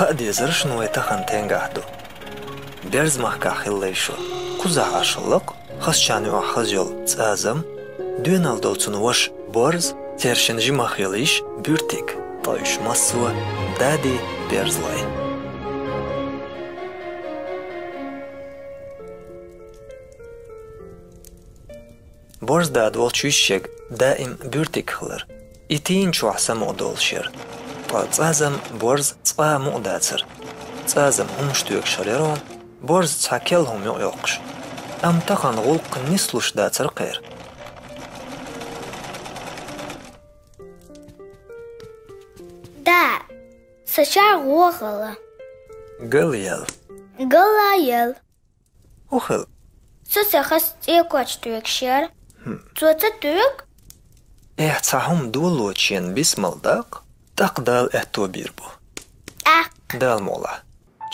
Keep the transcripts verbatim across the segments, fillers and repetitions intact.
Кхаъ дезарш ну вай тахан тенгахь ду. Берзмахкахь хилла шо. Кхузахь Ӏаш лакха, хазачарна юкъахь хаза йолу цӀазам, доьналла долу цуьнан ваша Борз, церан шина жимах йолу йиша Буьртиг, ткъа уьш массо а дади берзалой. Борз дада волчу йиша шега даим Буьртиг хилар. И тийна чохь самукъа долуш яра. Ткъа цӀазам Борз цкъа а мукъа дацара. ЦӀазам хӀумаш тоьгуш хир яра, Борз цхьа керла хӀума юкъайоккхуш. Амма тахана гӀуллакх нислуш дацара кхеран. Да, сан чарх гӀо гӀала. Гала ял. Гала ял. ХӀун хилла? Со сан хас цӀе коч тоьгуш яра. ХӀм. Цо ца тоьгу? Эхь, цхьа хӀума долочу шена бисмал даккха, тӀаккха Дала аьтто бийр бу. ТӀаккха. Дала мукъ лахь.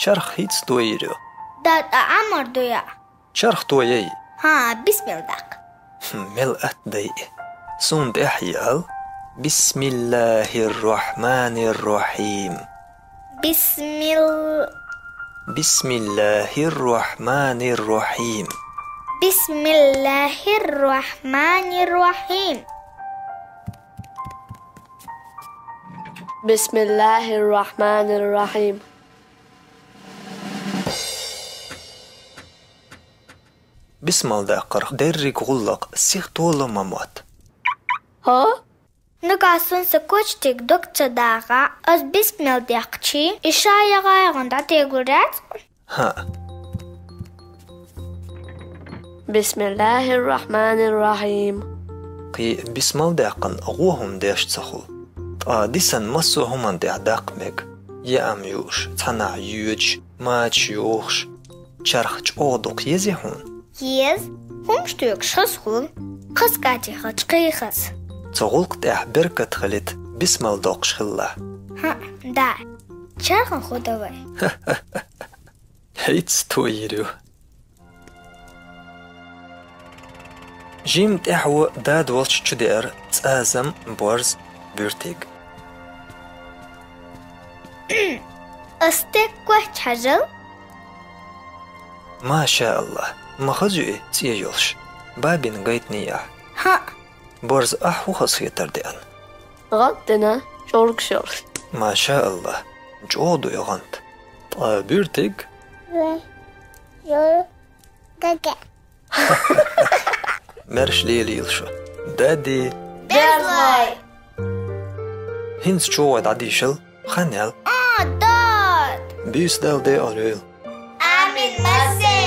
Чарх хӀинца тойийр ю. Да, тӀа Ӏамар ду яа. Чарх тояй. ХӀан, бисмал даккха. ХӀм, мел атта дай. Суна тӀаьхьа ял. بسم الله الرحمن الرحيم. بسم ال بسم الله الرحمن الرحيم. بسم الله الرحمن الرحيم. بسم الله الرحمن الرحيم. Бисмал даккхарх дерриг гӀуллакх сиха тола ма мотт. ХӀа? Нагахь суна сан кочтиг дог ца дагӀахь, ас бисмал даьккхича, и ша яхьа яхана дӀатегур яц? ХӀаъ. بسم الله الرحمن الرحيم. Кхин бисмал даьккхина гӀо хӀума деш ца хуьлу. Ткъа дисан массо а хӀуманна тӀехь даккха мега. Яам юуш, цхьанхьа йоьдуш, мачаш йохуш. Чарх чӀогӀа дукха езий хьуна? Еза. ХӀумаш тоьгуш хаза хуьлу. Хаза кӀантий хилча кхин хаза. Цу гӀуллакха тӀехь беркат хилийта бисмал доккхуш хилалахь. ХӀаъ, да. Чархан хӀу дан вай. ХӀинца тойийр ю. Жимма тӀаьхьо дада волчу чу деара цӀазам, Борз, Буьртиг. Ас стеган коч хьажал. Ма ша АллахӀ, ма хаза ю и цӀе йолуш. Бабин гайтиний ахь? ХӀаъ. Борз, ахь хӀун хазахетар деана? ГӀант дина, чӀоргаш йолуш. Ма ша АллахӀ, чӀогӀа ду и гӀант. Ткъа Буьртиг? Маьрша лелийла шу. Дади. Берзалой. ХӀинца чӀогӀа дӀадийшал, хан ял. А, дад! Буьйса Дала декъал йойла. Амин, массе.